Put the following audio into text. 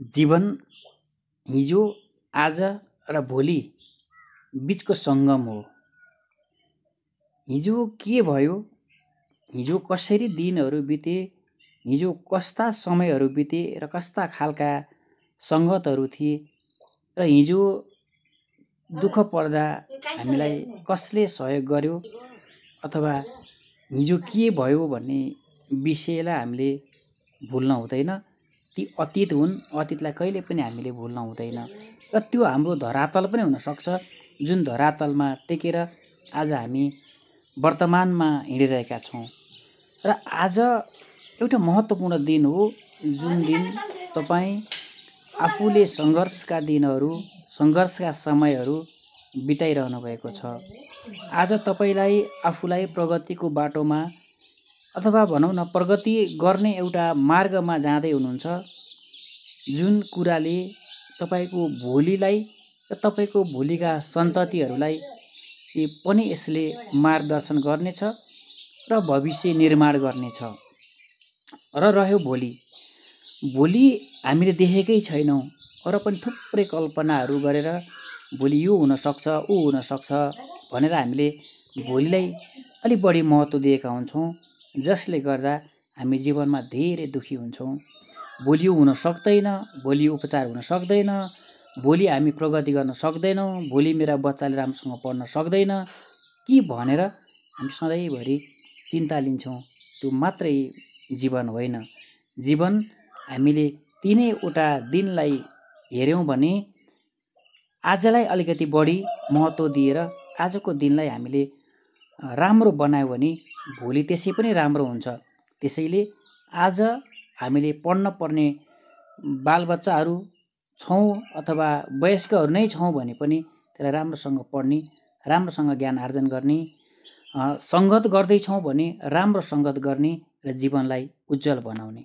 जीवन हिजो, आज र भोलि बिचको सङ्गम हो। हिजो के भयो, हिजो कसरी दिनहरू बिते, हिजो कस्ता समयहरू बिते र कस्ता खालका सङ्गतहरू थिए र हिजो दुःख पर्दा हामीलाई कसले सहयोग गर्यो अथवा हिजो के भयो भन्ने विषयलाई हामीले भुल्न हुँदैन। ती अतीत हुन्, अतीतलाई कहिले पनि हामीले भुल्न हुँदैन र त्यो हाम्रो धरातल पनि हुनसक्छ, जुन धरातलमा टेकेर आज हामी वर्तमानमा हिँडिरहेका छौँ। र आज एउटा महत्त्वपूर्ण दिन हो, जुन दिन तपाईँ आफूले सङ्घर्षका दिनहरू, सङ्घर्षका समयहरू बिताइरहनु भएको छ। आज तपाईँलाई आफूलाई प्रगतिको बाटोमा अथवा भनौँ न प्रगति गर्ने एउटा मार्गमा जाँदै हुनुहुन्छ, जुन कुराले तपाईँको भोलिलाई र तपाईँको भोलिका सन्ततिहरूलाई पनि यसले मार्गदर्शन गर्नेछ र भविष्य निर्माण गर्नेछ। र रह्यो भोलि, भोलि हामीले देखेकै छैनौँ र पनि थुप्रै कल्पनाहरू गरेर भोलि यो हुनसक्छ, ऊ हुनसक्छ भनेर हामीले भोलिलाई अलि बढी महत्त्व दिएका हुन्छौँ, जसले गर्दा हामी जीवनमा धेरै दुःखी हुन्छौँ। भोलि यो हुन सक्दैन, भोलि उपचार हुन सक्दैन, भोलि हामी प्रगति गर्न सक्दैनौँ, भोलि मेरा बच्चाले राम्रोसँग पढ्न सक्दैन कि भनेर हामी सधैँभरि चिन्ता लिन्छौँ। त्यो मात्रै जीवन होइन। जीवन हामीले तिनैवटा दिनलाई हेऱ्यौँ भने आजलाई अलिकति बढी महत्त्व दिएर आजको दिनलाई हामीले राम्रो बनायौँ भने भोलि त्यसै पनि राम्रो हुन्छ। त्यसैले आज हामीले पढ्न पर्ने बालबच्चाहरू छौँ अथवा वयस्कहरू नै छौँ भने पनि त्यसलाई राम्रोसँग पढ्ने, राम्रोसँग ज्ञान आर्जन गर्ने, सङ्गत गर्दैछौँ भने राम्रो सङ्गत गर्ने र जीवनलाई उज्जवल बनाउने।